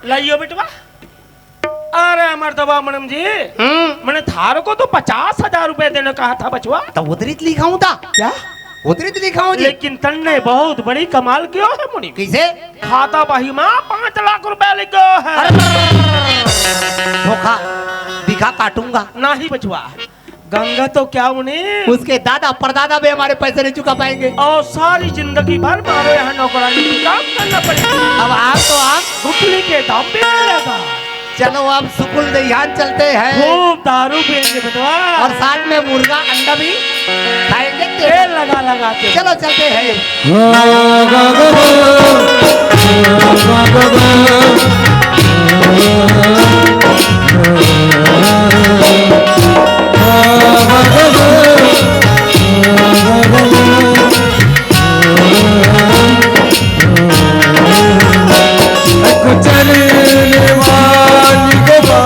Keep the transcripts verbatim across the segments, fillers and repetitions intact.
लाइयो बेटवा। अरे मर्दवा मणम जी, हम्म। मैंने थार को तो पचास हजार रुपए देने कहा था बचवा। तो उधरी तो लिखाऊं था। क्या? उधरी तो लिखाऊं जी। लेकिन तन्ने बहुत बड़ी कमाल कियो है मुनि। किसे? खाता बही मा पाँच लाख रुपए लिखो है। अरे, धोखा दिखा काटूंगा। नहीं बचवा, गंगा तो क्या उन्हें उसके दादा परदादा भी हमारे पैसे नहीं चुका पाएंगे। और सारी जिंदगी भर मारो यहाँ नौकरानी की काम करना पड़ेगा। अब आप तो आप गुठली के दाम पे मिलेगा। चलो, अब सुकुल दहियान चलते हैं। खूब दारू पियेंगे बेटवा। और साथ में मुर्गा अंडा भी खाएंगे। तेल लगा लगा के। चलो, चलते हैं। गुजरने वाली गवा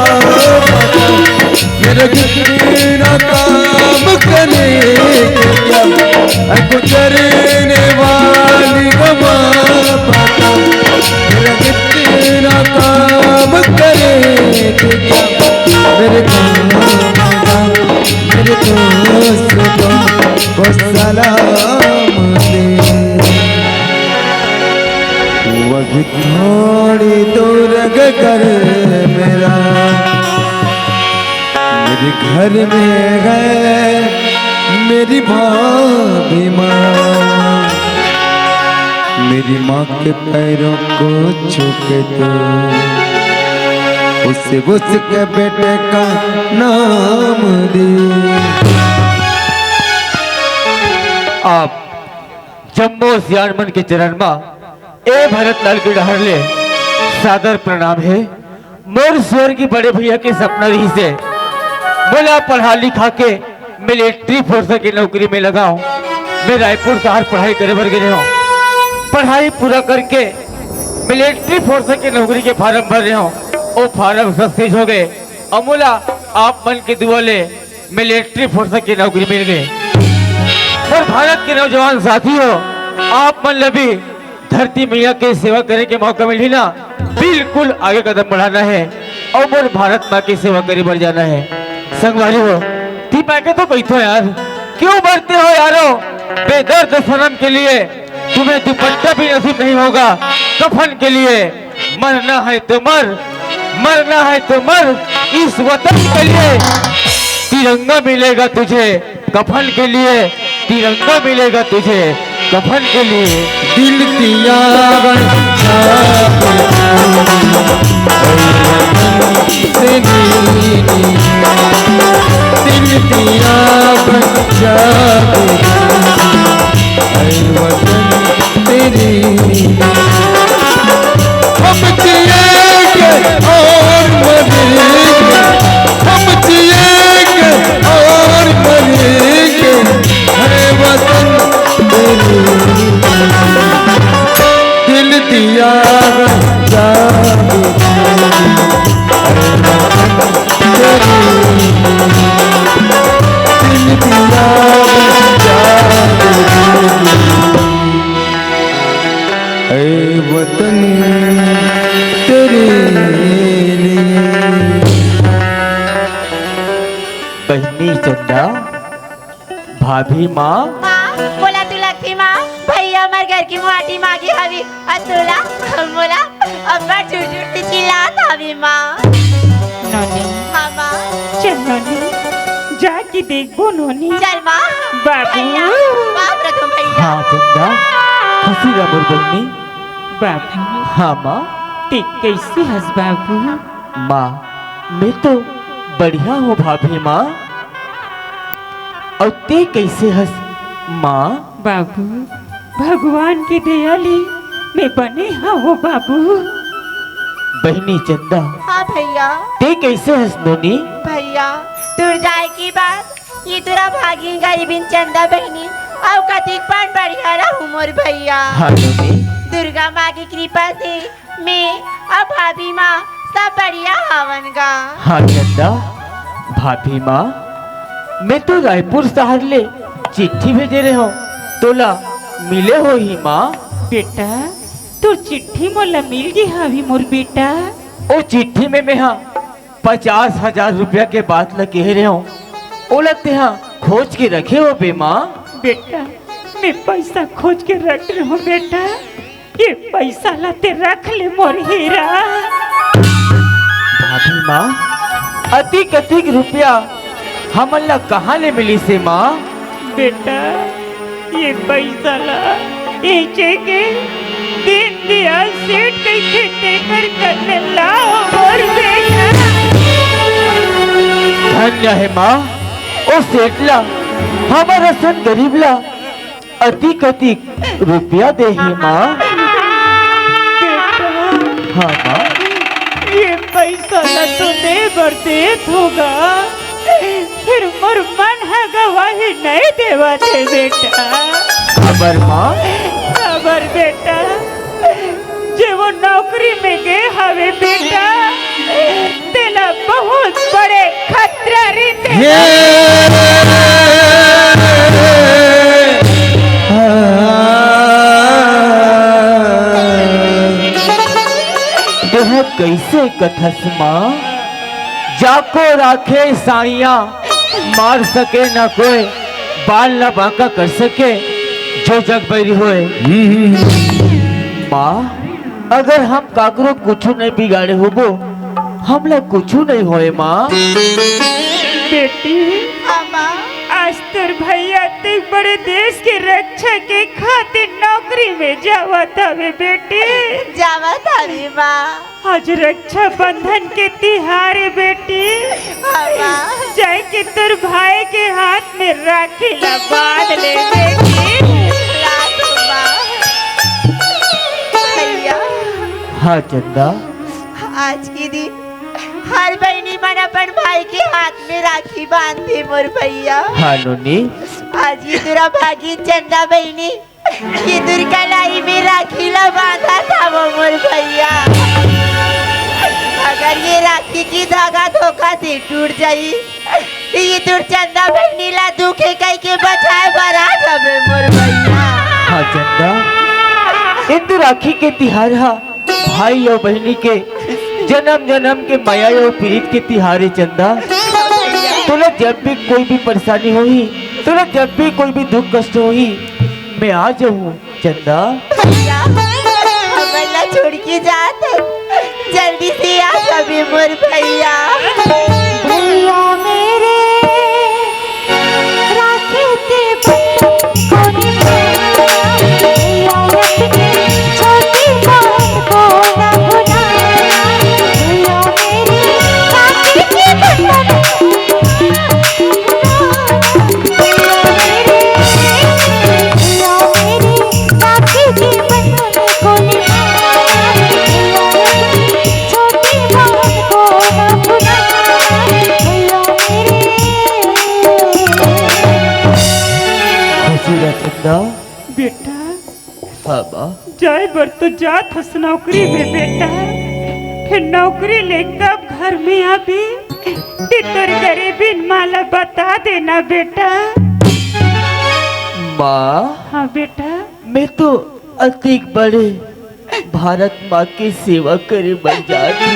मेरा कितना काम करे क्या? गुजरने वाली गवा मेरा कितना काम करे क्या? मेरे काम का, मेरे दोस्त का वो सलाम दे। वह थोड़ी दूर घर मेरा, मेरे घर में है मेरी भाभी माँ। मेरी माँ के पैरों को छू के तू उसे उसके बेटे का नाम दे। आप जम्मो सियान मन के चरण मा ए भरत लाल के डहर ले सादर प्रणाम हे। मोर स्वर्गीय बड़े भैया के सपना रहिसे मोला पढ़ा लिखा के मिलिट्री फोर्स के नौकरी में लगाओ। मैं रायपुर शहर पढ़ाई करे बर गे रहेंव। पढ़ाई पूरा करके मिलिट्री फोर्स के नौकरी के फार्म भर रहेंव। ओ फार्म सक्सेस हो गे। अउ मोला आप मन के दुआ ले मिलिट्री फोर्स के नौकरी मिल गे। मोर भारत के नौजवान साथी हो, आप मन ल भी धरती मैया के सेवा करे के मौका मिलही ना, बिल्कुल आगे कदम बढ़ाना हे अउ मोर भारत माँ के सेवा करे बर जाना हे। संगवारी हो, ती पाके तो कहिथो यार, क्यों मरते हो यारो बेदर्द सनम के लिए, तुम्हें दुपट्टा भी नसीब नहीं होगा कफन के लिए। मरना है तो मर, मरना है तो मर इस वतन के लिए। तिरंगा मिलेगा तुझे कफन के लिए, तिरंगा मिलेगा तुझे कफन के लिए। दिल दिया बन से नीली, दिल दिया बन जाते ऐ वतन तेरी। हम जिएंगे और मरेंगे, हम जिएंगे और मरेंगे, है वतन तेरी। दिल दिया है जान तेरी। दिल दिया है जान तेरी। ऐ वतन तेरे लिए। बहिनी चंदा, भाभी माँ। माँ, मोला तो लगथे माँ, भैया हमर घर के मुहाटी माँ गे हवे, अउ तोला, मोला अब्बड़ जोर-जोर से चिल्लात हवे माँ। नोनी। हाँ माँ। चल नोनी, जाके देखबो नोनी। चल माँ। बाबू। भैया, बाप रे तुम भैया। हाँ चंदा, खुशी रह मोर बहिनी। बाबू। हाँ माँ। ते कैसे हस बाबू? माँ, मैं तो बढ़िया हूँ भाभी माँ। अउ ते कैसे हस माँ? बाबू, भगवान के दया ले मैं बने हवो बाबू। बहिनी चंदा। हाँ भैया। ते कैसे हस नोनी? भैया, तोर जाए के बाद ये तोरा भागिन गरीबिन चंदा बहिनी, अउ कतिक पन बढ़िया रहू मोर भैया। हाँ नोनी। दुर्गा माँ के कृपा से मैं अउ भाभी माँ सब बढ़िया हवन गा। हाँ चंदा, भाभी माँ, मैं तो रायपुर शहर ले चिट्ठी भेजे रहे हूँ, तोला मिले होही माँ। बेटा, तोर चिट्ठी मोला मिल गे हावी मोर बेटा। ओ चिट्ठी में मेहा पचास हजार रुपया के बात ल कहे रेहेंव, ओला तेहा खोज के रखे होबे माँ। बेटा, मैं पैसा खोज के रख रेहेंव बेटा, ये पैसा ला ते रख ले मोर हीरा। भाभी माँ, अतिक अतिक रुपया हमन ला कहाँ ले मिलिस हे माँ? बेटा, ये पैसा ला एचे के दीन दयाल सेठ कहिथे तेकर कर ले लाव मोर बेटा। धन्य हे माँ, ओ सेठ ला, हमर असन गरीब ला अतिक अतिक रुपया दे हे माँ। बेटा, हाँ माँ। ये पैसा ला तो दे बर देत होगा, फिर मोर मन ह गवाही नहीं देवत हे बेटा। काबर माँ? काबर बेटा, जे वो नौकरी में गे हवे बेटा, तेला बहुत बड़े खतरा रहिथे। हे! तेह कइसे कथस माँ? जाको राखे साइया, मार सके ना कोई, बाल ना बांका कर सके, जो जग बैरी होए। हम्म। माँ, अगर हम काकरो कुछु नहीं बिगाड़े होबो, हमला कुछु नहीं होए माँ। बेटी, हाँ, माँ। आज तोर भैया ते बड़े देश के रक्षा के खातिर नौकरी में जावत हवे बेटी। जावत हवे माँ। आज रक्षाबंधन के तिहार हे बेटी। हाँ, माँ। जाए के तोर भाई के हाथ में राखी ला बांध ले बेटी। राखी माँ। भैया। हाँ चंदा। आज के दिन हर बहिनी मन अपन भाई के हाथ में राखी बांधथे मोर भैया। हाँ नोनी। आज ये दुराभागी चंदा बहिनी ये दुर्गा लाई में राखी ला बांधत हवो मोर भैया। अगर ये राखी की धागा धोखा से टूट जाई, तो ये दुर्चंदा बहिनी ला दुखे कई के बचाए बर आ जाबे मोर भैया। हाँ चंदा, हिंदू राखी के तिहार हा भाई अउ बहिनी के जन्म जन्म के मया अउ प्रीत के तिहार हे चंदा। तोला जब भी कोई भी परेशानी होही, तोला जब भी कोई भी दुख कष्ट होही, मैं आ जाहूँ चंदा। भैया, हमन ला छोड़ के जात हस, जल्दी से आ जाबे मोर भैया। भैया मेरे राखी के बंधन को निभाना, भैया अपनी छोटी बहन को ना भुलाना, भैया मेरे राखी के बंधन को निभाना, भैया मेरे, भैया मेरे राखी के बंधन को निभाना, भैया अपनी छोटी बहन को ना भुलाना, भैया मेरे। खुशी रह चंदा। बेटा, हाँ माँ। जाए बर तो जात हस नौकरी में बेटा, फिर नौकरी ले कब घर में आबे, ते तोर गरीबिन माँ ला बता देना बेटा। माँ। हाँ बेटा। मैं तो अतिक बड़े भारत माँ के सेवा करे बर जात हूँ।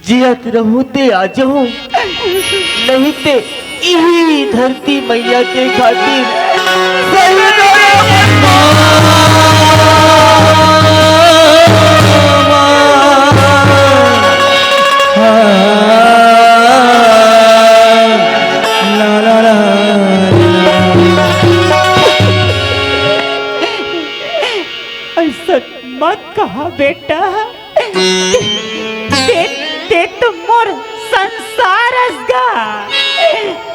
जियत रहूं ते आ जाहूं, नहीं ते इही धरती मैया के खातिर सही ऐसा मत कहा बेटा। ते, ते तो मोर संसार अस गा।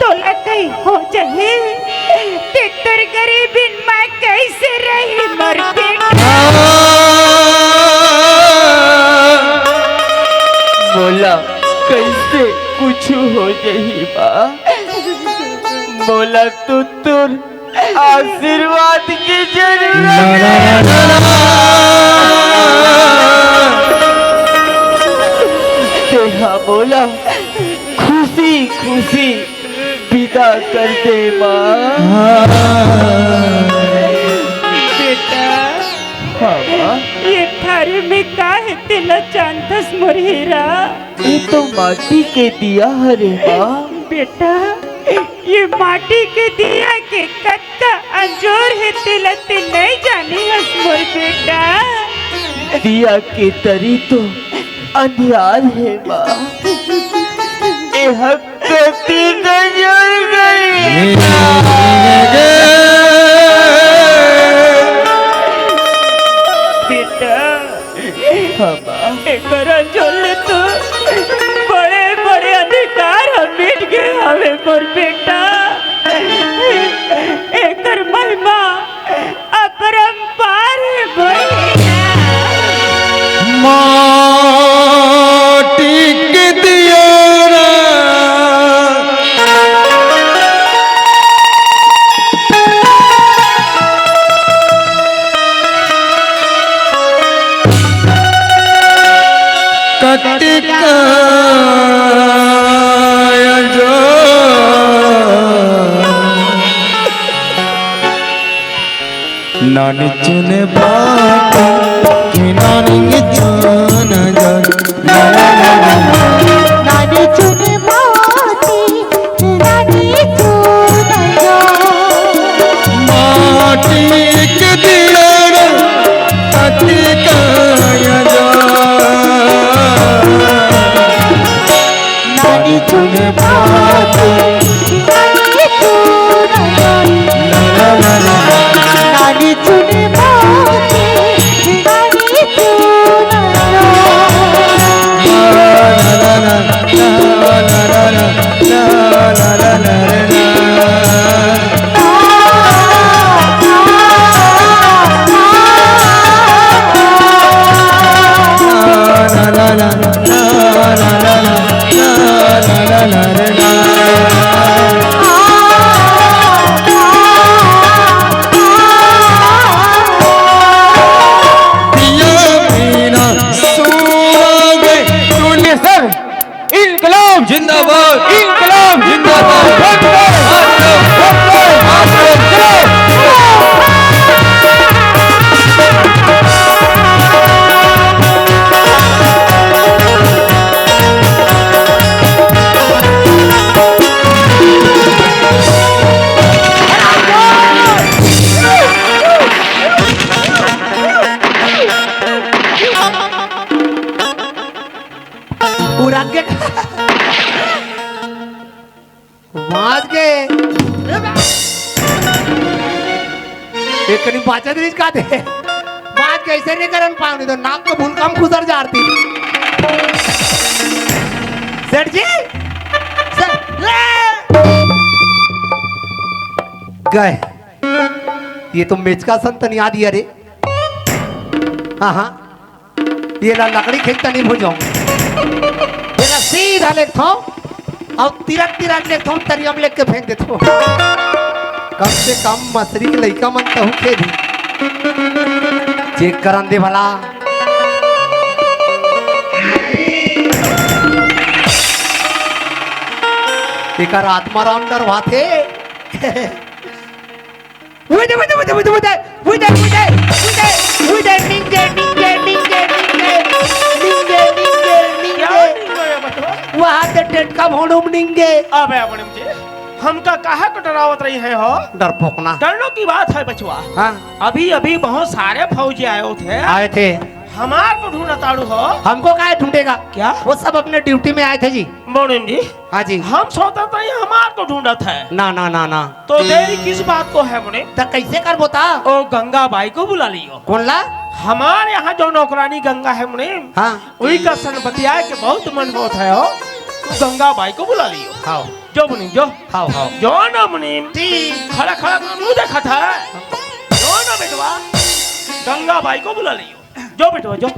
तोला कहीं हो जाही, ते तोर गरीबिन मैं कैसे रही मोर बेटा? मोला कैसे कुछ हो जाही माँ? मोला तो तोर आशीर्वाद के जरूरत हे। तेहा मोला खुशी खुशी विदा कर दे माँ। बेटा, हाँ माँ। ये थारी में का हे तेला जानथस मोर हीरा? ये तो माटी के दिया हरे माँ। बेटा, ये माटी के दिया के कतका अंजोर हे तेला ते नहीं जाने हस मोर बेटा। दिया के तरी तो अंधियार हे माँ। ए हक गलती नजर गई। बेटा, हाँ माँ। एकरा जोले तो बड़े-बड़े अधिकार ह मिट गे हवे मोर बेटा। एकर महिमा अपरंपार हे भैया। माटी के दिया कटिका जो नानी चुने बात कि नानी चुन जा। नानी चुने बात कि नानी चुन जा। माटी के दिया कटिका जो नानी चुने बात कि नानी चुन जा। नानी चुने बात कि नानी चुन जा। सर, इनकलाब जिंदाबाद, इनकलाब जिंदाबाद। वंदे मातरम, वंदे मातरम। पूरा के बाज के। एक कनी बाचत रहिस का दे। बाज के ऐसे नहीं करन पाऊँ, नहीं तो नाक तो भूलका म खुसर जाती। सेठ जी, सेठ, ले। गए। ये तो मेचका सन तन याद ही अरे। हाँ, हाँ। ये ला लकड़ी खींचता नहीं भूल जाऊँ। ये ला सीधा लेथो, अउ तिरक तिरक लेथो, तरिया म लेके फेंक देथो। कम से कम मसरी के लइका मन तहु खेदी। चेक करन दे भला। एकर आत्मा राम डरवाथे। उई दे, उई दे, उई दे, उई दे, उई दे, उई दे, उई दे, उई दे, निंगे, निंगे, निंगे, निंगे, निंगे, निंगे, निंगे। क्या निंगे है बचवा? वहाँ से टेटका भोंडू में निंगे। अबे अबड़म जी, हमका काहे को डरावत रही है हो? डरपोकना। डरने की बात है बचवा। हाँ। अभी अभी बहुत सारे फौजी आए थे। आए थे। हमार को ढूंढा ताड़ू हो। हमको काहे ढूंढेगा? क्या? वो सब अपने ड्यूटी में आए थे जी। मोनिम जी। हाँ जी। हम सोचत रही हमार को ढूंढत है। ना, ना, ना, ना। तो देरी किस बात को है मुनीम? त कैसे कर बता? ओ गंगा बाई को बुला लियो। कौन ला? हमार यहाँ जो नौकरानी गंगा है मुनीम। हाँ। वही का सन बतियाए के बहुत मन होत है हो। तू गंगा बाई को बुला लियो। हाँ। जो मुनीम जो। हाँ, हाँ। जो ना मुनीम। ठीक। खड़ा खड़ा मुँह देखा था। जो ना बेटवा। गंगा बाई को बुला लियो। जो बेटवा, जो।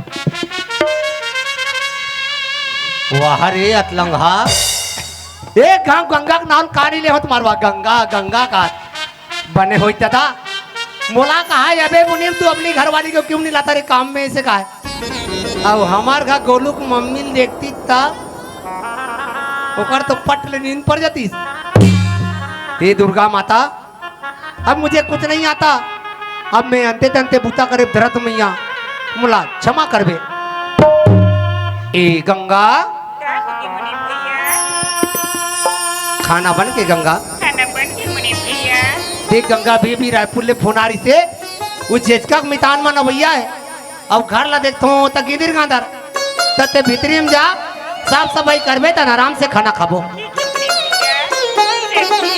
वाह रे अतलंगा। एक घांव गंगा के नाम का नहीं ले होत मारवा, गंगा, गंगा का। बने होई दादा। मोला कहा, "अबे मुनीम, तू अपनी घरवाली को क्यों नहीं लाता रे काम में?" ऐसे कहा है। अब हमार घर गोलू की मम्मी ने देखती तब ओकर तो पट ले नींद पड़ जाती। हे दुर्गा माता, अब मुझे कुछ नहीं आता, अब मैं अंते तंते बूता करे धरत मैया, मोला क्षमा करबे। ए गंगा, का होगे मुनि भैया? खाना बन के गंगा? खाना बन के मुनि भैया। देख गंगा, अभी भी रायपुर ले फोन आ रहिसे, वो जेजका के मितान मन अवइया हे। अब घर ला देखथों त गिदिर गांदर। त ते भीतरी में जा, साफ सफाई करबे त आराम से खाना खाबो। ठीक है, ठीक है। सेठ जी,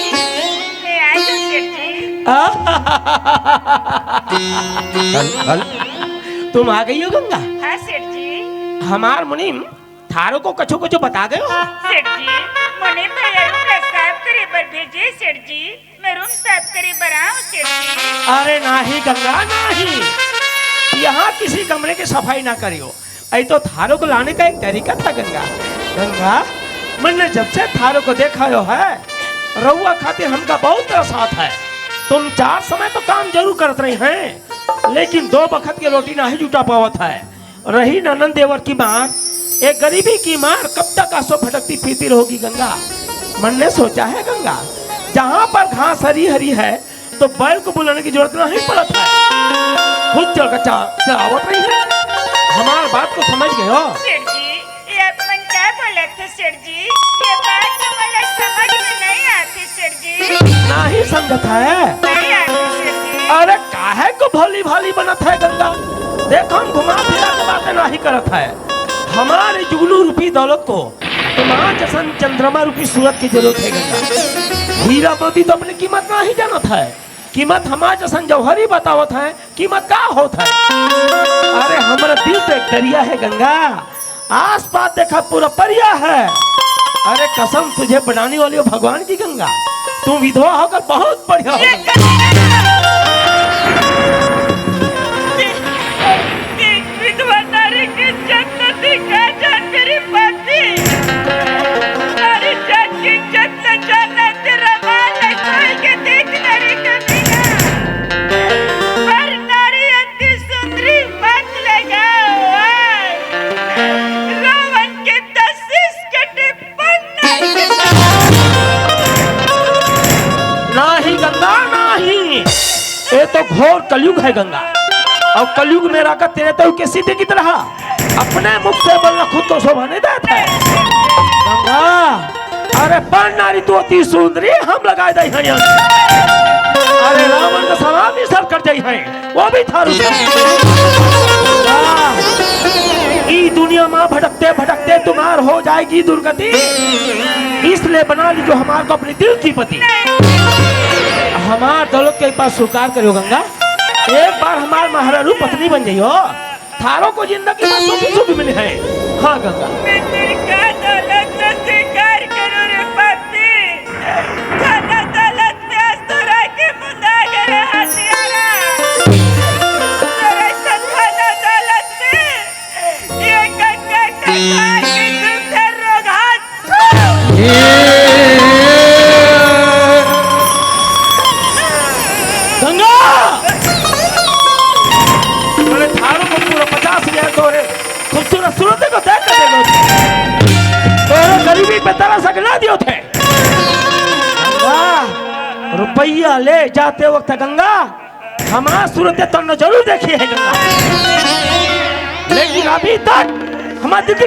मैं आ गई, सेठ जी। हल, हल। तुम आ गई हो गंगा? हाँ सेठ जी। हमार मुनीम थारो को कछु कछु बता गयो? सेठ जी, मुनीम भैया रूम ला साफ करे बर भेजे सेठ जी। मैं रूम साफ करे बर आऊं सेठ जी। अरे नाही गंगा नाही, यहाँ किसी कमरे की सफाई ना करियो। अई तो थारो को लाने का एक तरीका था गंगा। गंगा, मैंने जब से थारो को देखा हो है, रउआ खातिर हमका बहुत तरसात है। तुम चार समय तो काम जरूर करत रही हैं, लेकिन दो बखत के रोटी नाही जुटा पावत है। रही ननन देवर की मार, ए गरीबी की मार, कब तक आंसू भटकती फिरती रहोगी गंगा? मन ने सोचा है गंगा, जहाँ पर घास हरी हरी है, तो बैल को बुलाने की जरूरत नहीं पड़त है, खुद चल के चा-, चरावत रही है। हमार बात को समझ गए हो? सेठ जी, ये अपन क्या बोलत थे सेठ जी? ये बात तो मुझे समझ में नहीं आती सेठ जी। नहीं समझत है? नहीं आती सेठ जी। अरे काहे को भोली भाली बनत है गंगा? देखो हम घुमा फिरा के बातें नहीं करत है। हमारे जुगनू रूपी दौलत को तुम्हार जैसन चंद्रमा रूपी सूरत की जरूरत है गंगा। हीरा मोती तो अपनी कीमत नहीं जानत है, कीमत हमार जैसन जौहरी बतावत है, कीमत का होत है? अरे हमारा दिल तो एक दरिया है गंगा, आस पास देखा पूरा परिया है। अरे कसम तुझे बनाने वाली हो भगवान की गंगा, तू विधवा होकर बहुत बढ़िया हो गंगा। देख, देख, विधवा नारी की इज्जत तो दिखा जा तेरी पति। नारी जात की इज्जत न जाना तेरा माल है, खोल के देख नारी का बिना। हर नारी अति सुंदरी मत लगाओ, आय। रावण के दस शीश कटे पर नहीं। नाही गंगा नाही, ये तो घोर कलयुग है गंगा। और कलयुग में रहकर तेरे तो कैसी देखी तरह अपने मुख से बोलना खुद को शोभा नहीं देता है। गंगा, अरे पर नारी तू अति सुंदरी हम लगाए दे हैं यहाँ। अरे रावण का सलाम ही सर कर जाई है। वो भी थारू से। वाह! ई दुनिया में भटकते भटकते तुम्हार हो जाएगी दुर्गति, इसलिए बना लीजो हमार को अपने दिल की पति। हमार दौलत के पास स्वीकार करियो गंगा, एक बार हमार महारारू पत्नी बन जाइयो, थारो को जिंदगी में सुख ही सुख मिले है। हाँ गंगा। मैं तेरी का दौलत को स्वीकार करूँ रे पति, धन दौलत प्यास तो रह के मुंदा गए हथियारा। तेरे से धन दौलत में ये गंगा कसार के तुमसे रोग हाथ। गंगा! मैंने थारू को पूरा पचास हजार तोरे खूबसूरत सूरत को देख कर दे दो। तोरे गरीबी पे तरस के ना दियो थे। गंगा, रुपया ले जाते वक्त गंगा, हमार सूरत तन्नो जरूर देखी है गंगा, लेकिन अभी तक हमार दिल की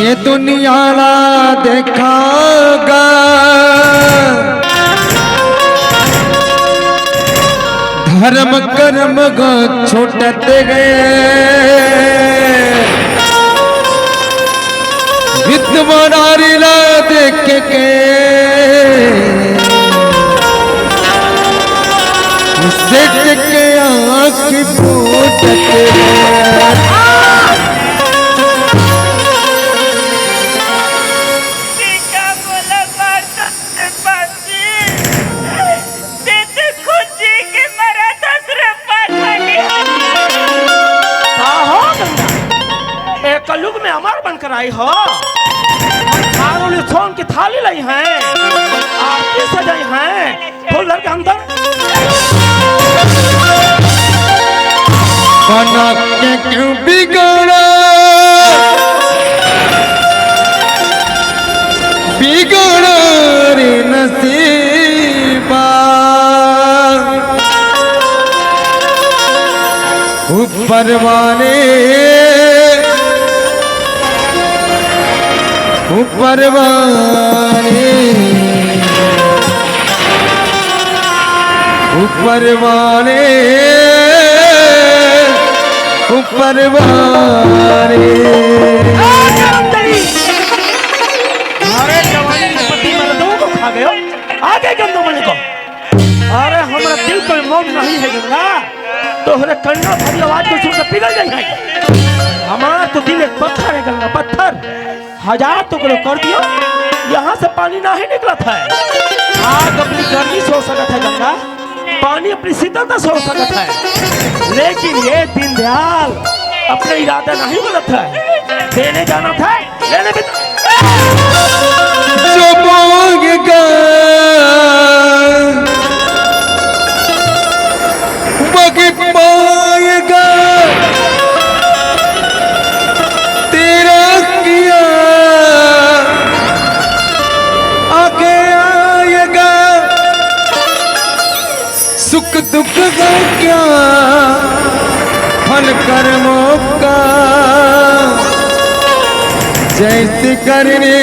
ये दुनिया ला देखागा, धर्म कर्म ग छोटत गए। विधवा नारी ला देख के सेठ के आँख फूटत गए। का बोला बात ते तो खुद जी के मरा दस रे पाथली। का हो गंगा? ए कलयुग में अमर बनकर आई हो। थारों ने सोन की थाली लाई है, आरती सजाई है, फूल धर के हम तो कनक के क्यों बिगड़ा, बिगड़ा रे नसीबा। ऊपर वाले, ऊपर वाले, ऊपर वाले, ऊपर वाले। अरे जवानी में पति मर्दों को खा गयो, आगे गंदो मने को। अरे हमरा दिल पे मोम नहीं है गंगा, तोहरे कंडा भरी आवाज को सुन के पिघल जाई है। हमार तो दिल एक पत्थर है गंगा, पत्थर। हजार टुकड़ों कर दियो, यहाँ से पानी नहीं निकलत है। आग अपनी गर्मी सो सकत है गंगा, पानी अपनी शीतलता सो सकत है, लेकिन ये दीनदयाल अपने इरादा नहीं बदलत है। देने जाना था, लेने भी जो बोएगा, वही पाएगा। तेरा किया आगे आएगा। सुख दुख है क्या फल कर्मों का? जैसे करने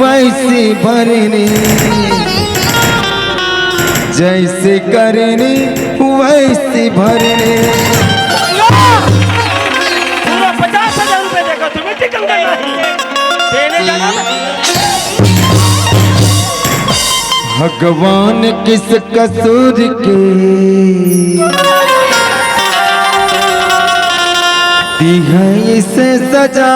वैसे भरने, जैसे करने वैसे भरने। पूरा पचास हजार रुपए देगा तुम्हें, टिकट करना है। देने जाना। भगवान किस कसूर की दी है इसे सजा।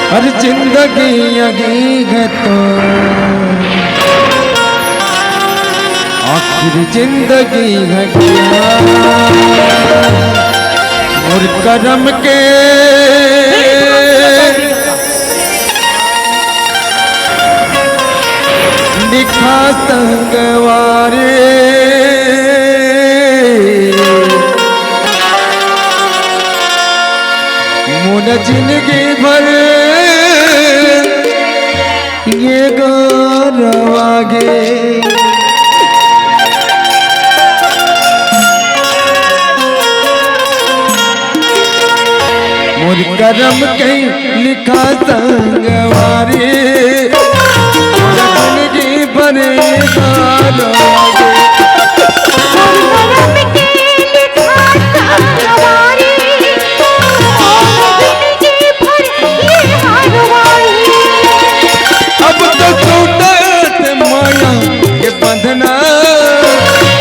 हर जिंदगी यही है तो आखिर जिंदगी है क्या? और करम के लिखा संगवारी, मोर जिंदगी भर ये गौरव आगे। मोर करम के लिखा संगवारी, जिंदगी बने गाना गे। मोर करम के लिखा संगवारी, जिंदगी भर ये हार वाली। अब तो टूटत माया के बंधना,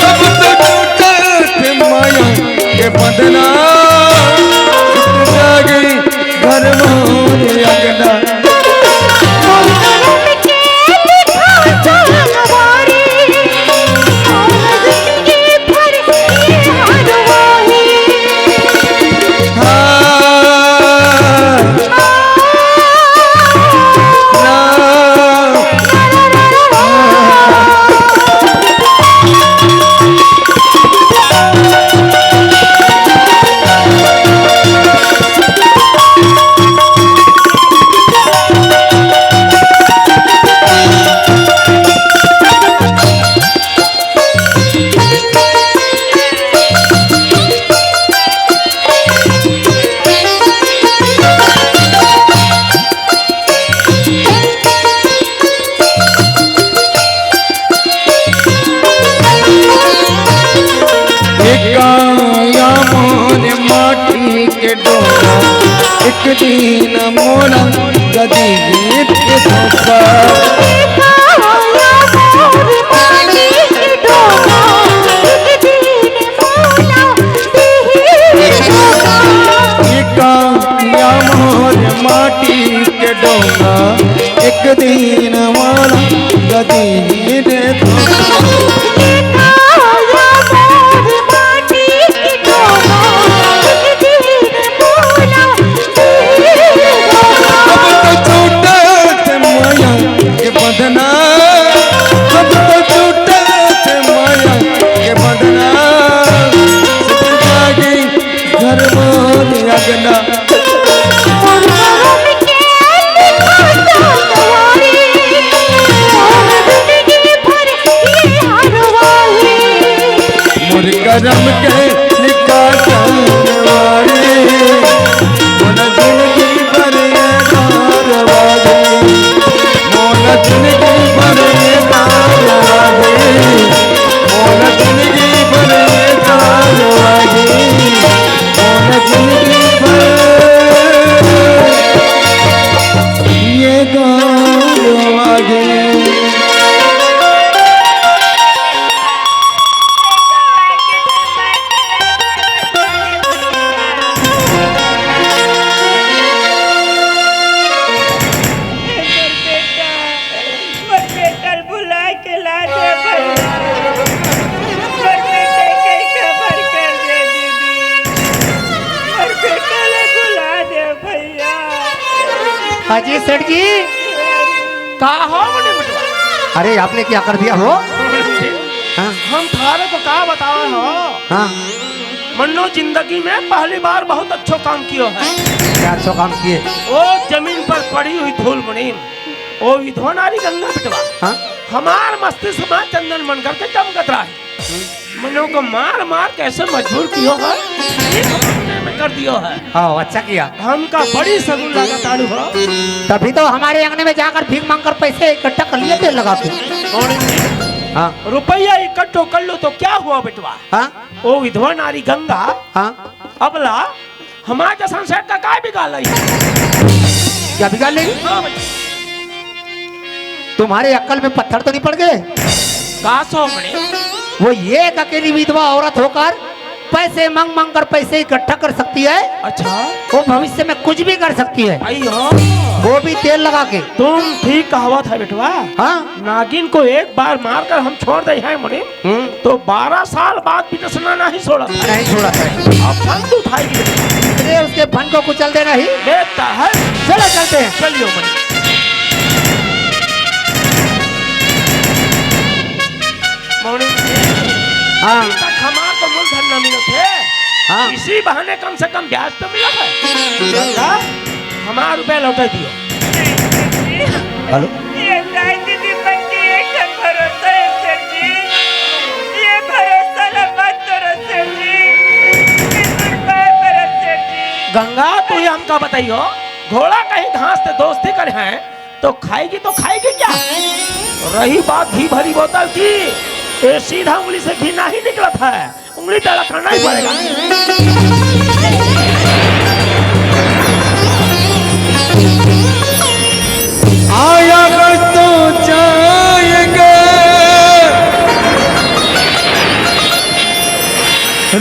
अब तो टूटत माया के बंधना, टूट जागी घर मोर अंगना। एक काया मोर माटी के डोरा, एक दिन मोला गदी के धोखा। एक काया मोर माटी के डोरा, एक दिन मोला गदी के धोखा। अब तो छूटत माया के बंधना, अब तो छूटत अजी सेठ जी। का हो मने बटवा? अरे, आपने क्या कर दिया हो? हाँ? हम थारे को का बतावा हो? हाँ। मन्नो जिंदगी में पहली बार बहुत अच्छो काम कियो है। क्या अच्छो काम किए? ओ जमीन पर पड़ी हुई धूल मुनीम, ओ विधवा नारी गंगा बटवा। हाँ? हमार मस्तिष्क में चंदन मन करके चमकत रहा है। मनो को मार मार कैसे मजबूर कियो है, ये तो हमने में कर दियो है। हाँ, अच्छा किया। हमका बड़ी सगुन लागत आलू हो। तभी तो हमारे अंगने में जाकर भीख मांग कर पैसे इकट्ठा कर लिए तेल लगा के। कौन है? हाँ। रुपया इकट्ठो कर लो तो क्या हुआ बेटवा? हाँ। ओ विधवा नारी गंगा। हाँ। अबला हमारे जैसन सेठ का काय बिगाड़ लई? क्या बिगाड़ लेगी? हाँ भाई। तुम्हारे अक्ल में पत्थर तो नहीं पड़ गए? का सो मने? वो एक अकेली विधवा औरत होकर पैसे मांग मांग कर पैसे इकट्ठा कर सकती है। अच्छा। वो भविष्य में कुछ भी कर सकती है। आई हो। वो भी तेल लगा के। तुम ठीक कहावत है बेटवा। हाँ। नागिन को एक बार मारकर हम छोड़ दे हैं मुनीम, हम्म। तो बारह साल बाद भी डसना नहीं छोड़ा था। नहीं छोड़ा था। अब फन तो उठाएगी बेटा। इसलिए उसके फन को कुचल देना ही बेहतर है। चलो चलते हैं। चलियो मुनीम। मुनीम जी, हाँ। अभी तक हमार को मूलधन न मिलो थे। हाँ। इसी बहाने कम से कम ब्याज तो मिला है। दादा, हमार रुपया लौटा दियो। हेलो। ये दाई दीदी मन के एक ठन भरोसा है सेठ जी। ये भरोसा ला मत तोड़ो सेठ जी। बिल्कुल मत तोड़ो सेठ जी। गंगा, तू ही हमका बताइयो, घोड़ा कहीं घास से दोस्ती करे हैं तो खाएगी तो खाएगी क्या? रही बात घी भरी बोतल की, ये सीधा उंगली से घी नहीं निकलत है। उंगली तड़कना ही पड़ेगा। आया कर तो जाएंगे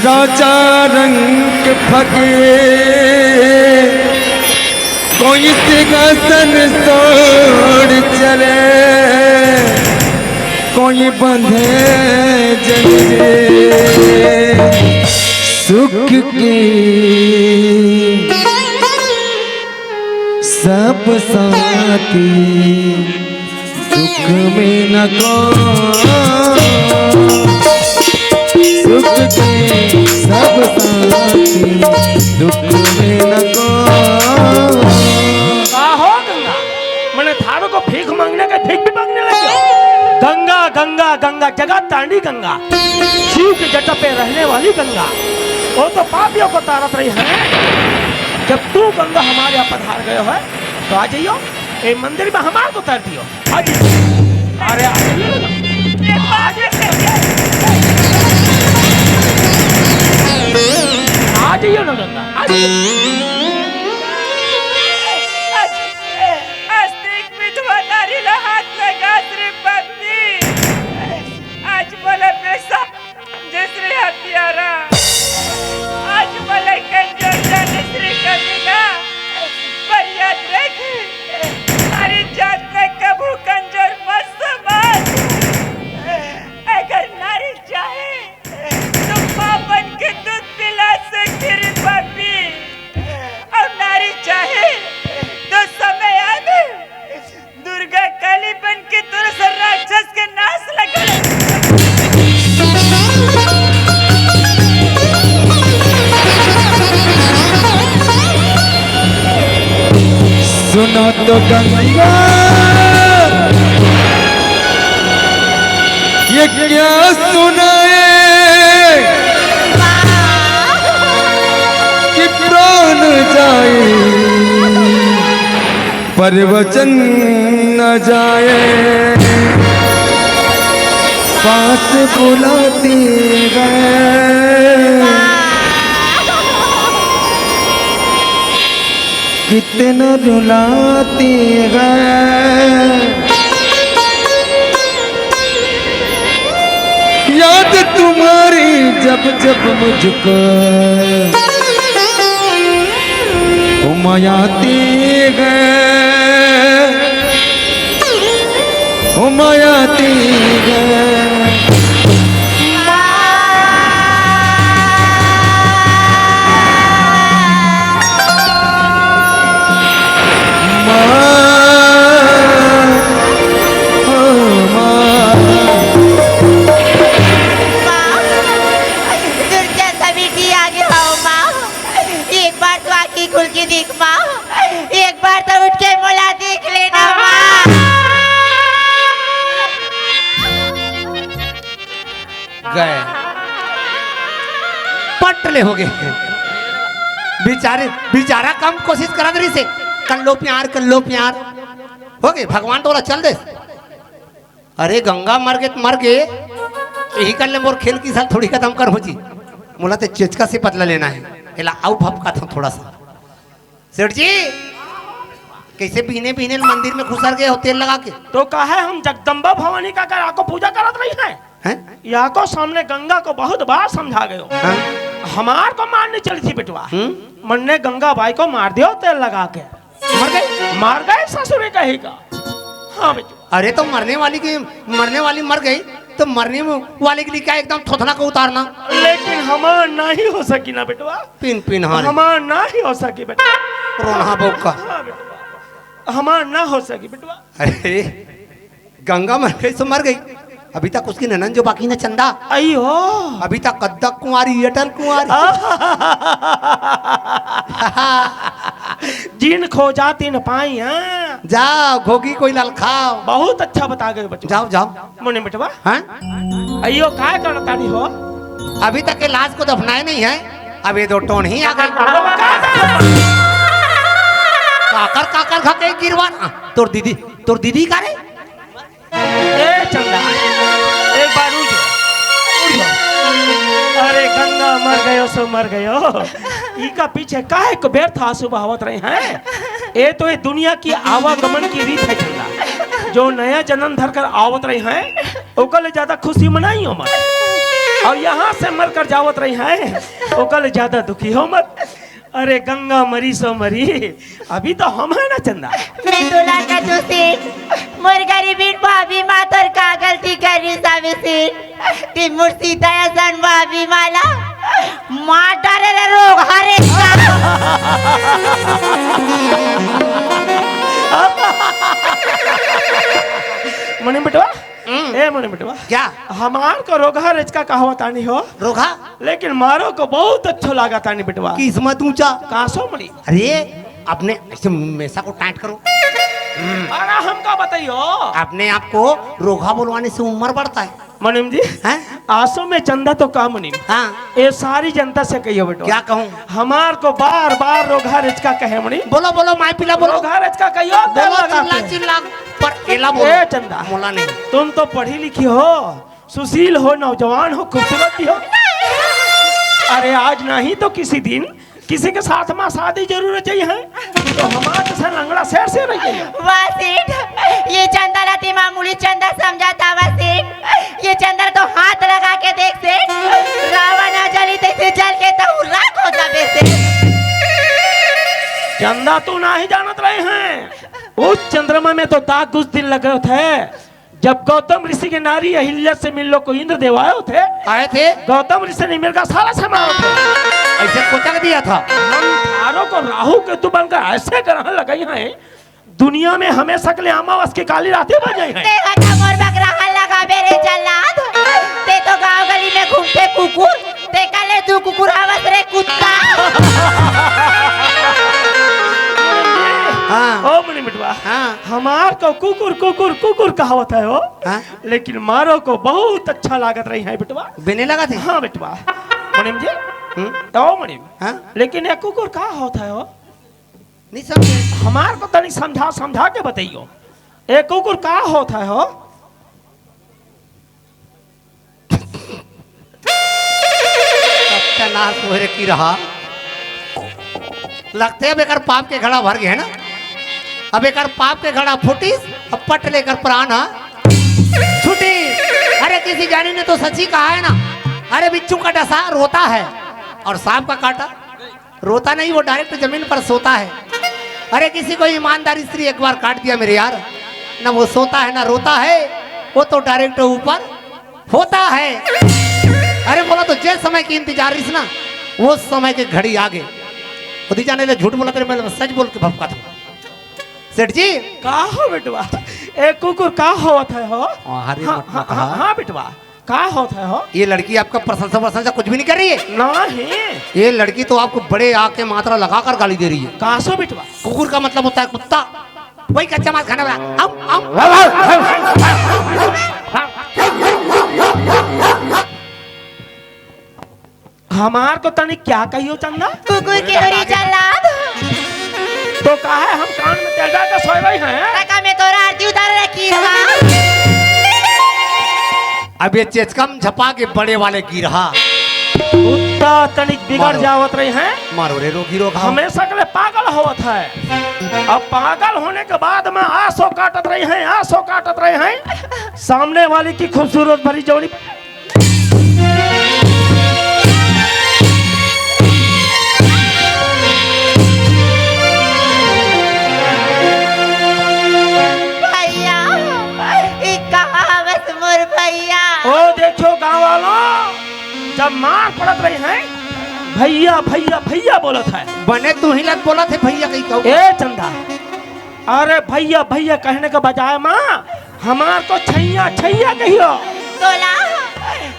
राजा रंग फकीर। कोई सिंहासन छोड़ चले, कोई बंधे जंजीर। सुख की सब साथी, दुख में न को, सुख की सब साथी, दुख में न को। का हो गंगा? मने थारो को भीख मांगने का भीख भी मांगने लग गया। गंगा, गंगा, गंगा, जगत तांडी गंगा, शिव की जटा पे रहने वाली गंगा, वो तो पापियों को तारत रही है। जब तू गंगा हमारे यहाँ पधार गए हो, तो आ जाइयो, ए मंदिर में हमार को उतार दियो। आ जाइयो। अरे आ जाइयो ना। आ जाइयो ना गंगा, आ जाइयो। आज, आज देख विधवा नारी ला हाथ लगा श्री पत्नी। आज बोला पैसा जय श्री हत्यारा, आज मला कंजोर जाने श्री कमीना, पर याद रख, नारी जात में कभू कंजोर मत समझ। अगर नारी चाहे, तो माँ बन के दूध पिला सकती रे पापी, और नारी चाहे, तो समय आवे, दुर्गा काली बन के तोर से राक्षस के नाश लगा। सुनो तो गंगा, ये क्या सुनाए कि प्राण जाए, पर वचन न जाए, पास बुलाती है, कितना रुलाती है। याद तुम्हारी जब जब मुझको उमायाती है, उमायाती है। एक बार तो उठ के मोला देख लेना माँ। गए। पट ले हो गए। बेचारे, बेचारा कम कोशिश करत रहिसे। कर लो प्यार, कर लो प्यार। हो गए, भगवान तो बोला चल दे। अरे गंगा मर गे त मर गे, यही कर ले, मोर खेल की साल थोड़ी खत्म कर हो जी। मोला ते चेचका से बदला लेना है। एला आऊ भपका था थोड़ा सा। सेठ जी, कैसे बिहने बिहने मंदिर में घुसर गए हो तेल लगा के? तो कहे हम जगदम्बा भवानी का कर आको पूजा करत रही है। हैं? याको सामने गंगा को बहुत बार समझा गयो। हाँ? हमार को मारने चली थी बेटवा। हम्म? मन्ने गंगा बाई को मार दियो तेल लगा के। मर गई? मार गए ससुरे कही का। हाँ बेटवा। अरे तो मरने वाली की, मरने वाली मर गई तो मरने वाले के लिए क्या एकदम थोथना को उतारना? लेकिन हमार नहीं हो सकी ना बेटवा। पिन पिन हारी। हमार नहीं हो सकी बेटवा। रोनहा बउका। हाँ बेटवा। हमार ना हो सकी बेटवा। अरे गंगा मर गई सो मर गई। अभी तक उसकी ननन जो बाकी ना चंदा। अयो। अभी तक कद्दक कुंवारी, अटल कुंवारी। जिन खोजा तिन पाई, हाँ। जाओ घोगी कोई लाल खाओ। बहुत अच्छा बता गए बच्चों। जाओ जाओ। मोने बेटवा। हाँ? अयो काय करता नहीं हो? अभी तक के लाश को दफनाए नहीं है। अब ये दो टोन ही आ गई। काकर काकर खा के गिरवान। तोर दीदी, तोर दीदी का रे? ए चंदा, एक बार उठ, उठ। अरे गंगा मर गयो सो मर गयो। इका पीछे काहे को व्यर्थ आंसू बहावत रहे हैं? ये तो ये दुनिया की आवागमन की रीत है चंदा। जो नया जन्म धर कर आवत रहे हैं, ओकर ले ज्यादा खुशी मनाई हो मत। और यहाँ से मर कर जावत रहे हैं, ओकर ले ज्यादा दुखी हो मत। अरे गंगा मरी सो मरी, अभी तो हम है ना चंदा। मैं तोला का दोषी, मोर गरीबी भाभी माँ तोर का गलती करी सावे से, ते मोर सीता असन भाभी माला मार डारे रे रोग हरे का। मनी बेटवा, हम्म। ए मनी बेटवा, क्या? हमार को रोगहा रेचका कहवत आनी हो। रोगहा? लेकिन मारो को बहुत अच्छो लागत आनी बेटवा। किस्मत ऊंचा। कासो मनी? अरे, अपने ऐसे मेसा को टाइट करो। अरे, हमका बताइयो। अपने आप को रोगहा बोलवाने से उम्र बढ़ता है। मनीम जी, हैं? आसो में चंदा तो का मनीम? हाँ। ये सारी जनता से कहियो बेटवा। क्या कहूँ? हमार को बार बार रोगहा रेचका कहे मनीम। बोलो, बोलो, माई पिला बोलो। रोगहा रेचका कहियो, तेल बोलो, लगा चिल्ला, के। चिल्ला, पर एला बोलो। ए चंदा। मोला नहीं। तुम तो पढ़ी लिखी हो, सुशील हो, नौजवान हो, खूबसूरत भी हो। अरे आज नहीं तो किसी दिन किसी के साथ में शादी जरूर चाहिए है। तो हमार जैसा लंगड़ा शेर से नहीं चाहिए। वाह सेठ, ये चंदा ला ते मामूली चंदा समझा था वाह सेठ। ये चंदा तो हाथ लगा के देख सेठ, रावण आ जली तैसे जल के तो राख हो जाबे सेठ। चंदा तू नहीं जानत रहे हैं, उस चंद्रमा में तो दाग कुछ दिन लगे थे। जब गौतम ऋषि के नारी अहिल्या से मिलने को इंद्र देव आए थे, आए थे। गौतम ऋषि ने मिलकर सारा समाओ थे। ऐसे कोचक दिया था। हम थारों को राहु केतु बनकर ऐसे ग्रहण लगाई हैं, दुनिया में हमेशा के लिए अमावस की काली रातें बन गई हैं। ते हटा मोर बकरा हल्ला का मेरे जल्लाद। ते तो गांव गली में घूमते कुकुर, ते कले तू कुकुर हवस रे कुत्ता। हाँ। ओ मुनि मिटवा। हाँ। हमार को कुकुर कुकुर कुकुर कहावत है हो। हाँ। लेकिन मारो को बहुत अच्छा लागत रही है बेटवा। बेने लगा थे? हाँ बेटवा। मणिम जी। हम्म। ओ मणिम। हाँ। लेकिन ये कुकुर का होता है हो? नहीं समझे। हमार को तनिक समझा समझा के बताइयो। ए कुकुर का होत है हो? सत्यानाश होए रे की रहा। लगते अब एकर पाप के घड़ा भर गए है ना। अब एकर पाप के घड़ा फूटिस, अब पट लेकर प्राण हा छूटी। अरे किसी ज्ञानी ने तो सच ही कहा है ना। अरे बिच्छू का डसा रोता है और सांप का काटा रोता नहीं, वो डायरेक्ट जमीन पर सोता है। अरे किसी को ईमानदारी स्त्री एक बार काट दिया मेरे यार, ना वो सोता है ना रोता है, वो तो डायरेक्ट ऊपर होता है। अरे बोला तो जे समय की इंतजार रहीस ना, वो समय के घड़ी आगे। खुद ही जाने ले, झूठ बोला तेरे, मैं सच बोल के भपका था। सेठ जी। का हो बेटवा? ए कुकुर का होत है हो? अरे हाँ, मत हाँ, मत हाँ, हाँ। हाँ बेटवा। का होत हे हो? ये लड़की आपका प्रशंसा वशंसा कुछ भी नहीं कर रही है। नहीं। ये लड़की तो आपको बड़े आ के मात्रा लगा कर गाली दे रही है। कासो बिटवा? कुकुर का मतलब होता है कुत्ता। वही कच्चा मांस खाने वाला। अम, अम। हमार तो तनी क्या कहियो चंदा? कुकुर के उरी जल्लाद। तो काहे हम कान में तेल डाल के सोए रही हैं? तका में तोरा आरती उतार रखी है। अब ये चेचकम झपा के बड़े वाले गिरहा। कुत्ता तनिक बिगड़ मारो। जावत रही हैं। मारो रे रोगी रोग। हमेशा के लिए पागल होवत है। अब पागल होने के बाद में आंसू काटत रही हैं, आंसू काटत रही हैं। सामने वाली की खूबसूरत भरी जोड़ी। भैया, ई कहाँ बस मोर भैया? ओ देखो गांव वालों, जब मार पड़त रही है, भैया भैया भैया बोलत है। बने तू ही लग बोलत है भैया कहीं कहू। ए चंदा, अरे भैया भैया कहने के बजाय माँ हमार तो छैया छैया कहियो। तोला,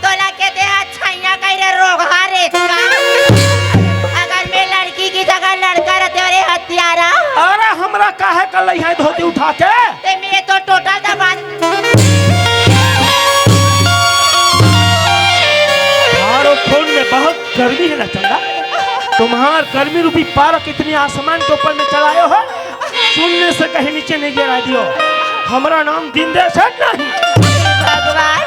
तोला के देहा छैया कहि रे रोगहा रे का। अगर मैं लड़की की जगह लड़का रहते रे हत्यारा। अरे हमरा काहे कर लई है धोती उठा के? ते मैं तो टोटल दबा। मारो फोन में बहुत गर्मी है ना चंदा, तुम्हार गर्मी रूपी पारक इतनी आसमान के ऊपर में चलायो हो, सुनने से कहीं नीचे नहीं गिरा दियो। हमारा नाम दिंदेश है नहीं। भगवान,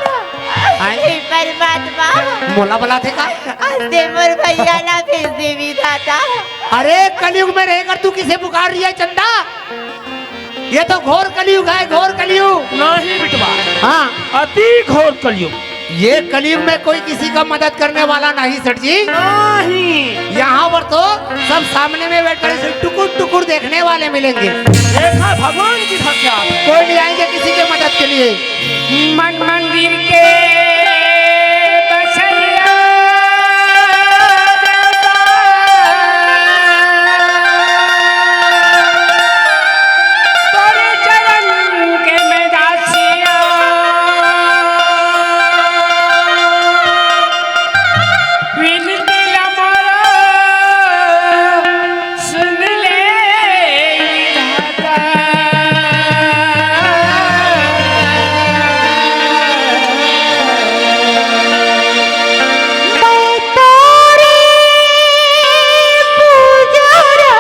आय। हे परमात्मा, मोला बलाथे का? आज दे मोर भैया ला भेज देवी दाता। अरे कलयुग में रहकर तू किसे पुकार रही है चंदा? ये तो घोर कलयुग है, घोर कलयुग। नहीं बिटवा। हाँ। अति घोर कलयुग। ये कलयुग में कोई किसी का मदद करने वाला नहीं सेठ जी। नहीं। यहाँ पर तो सब सामने में बैठ कर इसे टुकुर टुकुर देखने वाले मिलेंगे। देखा भगवान की धक्का। कोई नहीं आएंगे किसी के मदद के लिए। मन मंदिर के बसैया देवता, तोरे चरण के मैं दासिया। विनती ला मोर सुन ले विधाता। मैं तोरे पुजारा।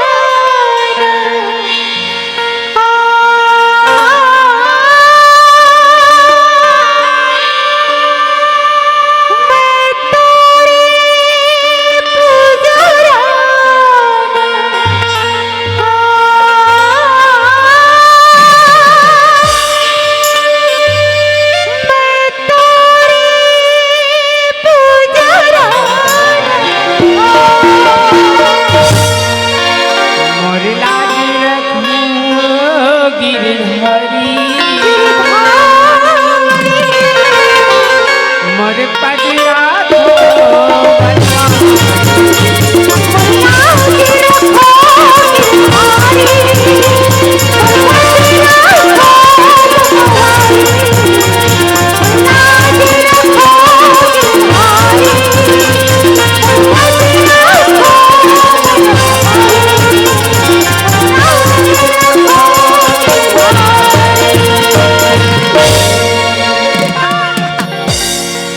मोर लाज रखो गिरधारी, मोर पग राखो बलवान।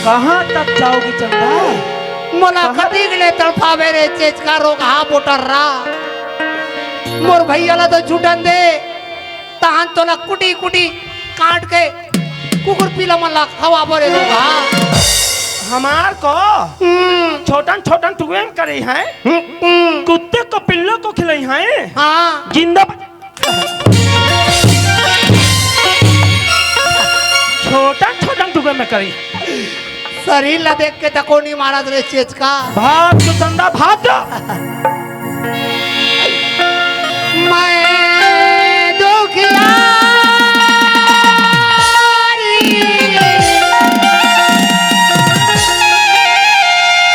कहाँ तक जाओगी चंदा? मोला कहाँ? कतिक ले तड़पावे रे चेचका रोगहा बोटर्रा। मोर भैया ला तो छूटन दे, तहन तोला कुटी कुटी काट के कुकुर पीला मन ला खवाबो रे रोगहा। हमार को हम्म। छोटन छोटन टुकड़े में करे हैं। हम्म, हम्म। कुत्ते को पिल्लों को खिलाई हैं। हाँ। जिंदा छोटन छोटन टुकड़े में करी। शरीर ला देख के तको नहीं मारत रे चेचका। भाग जो चंदा, भाग जो। मैं दुखियारी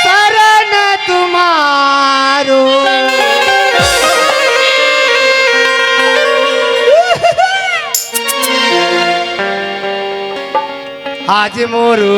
शरण तुम्हारो। आज मोरू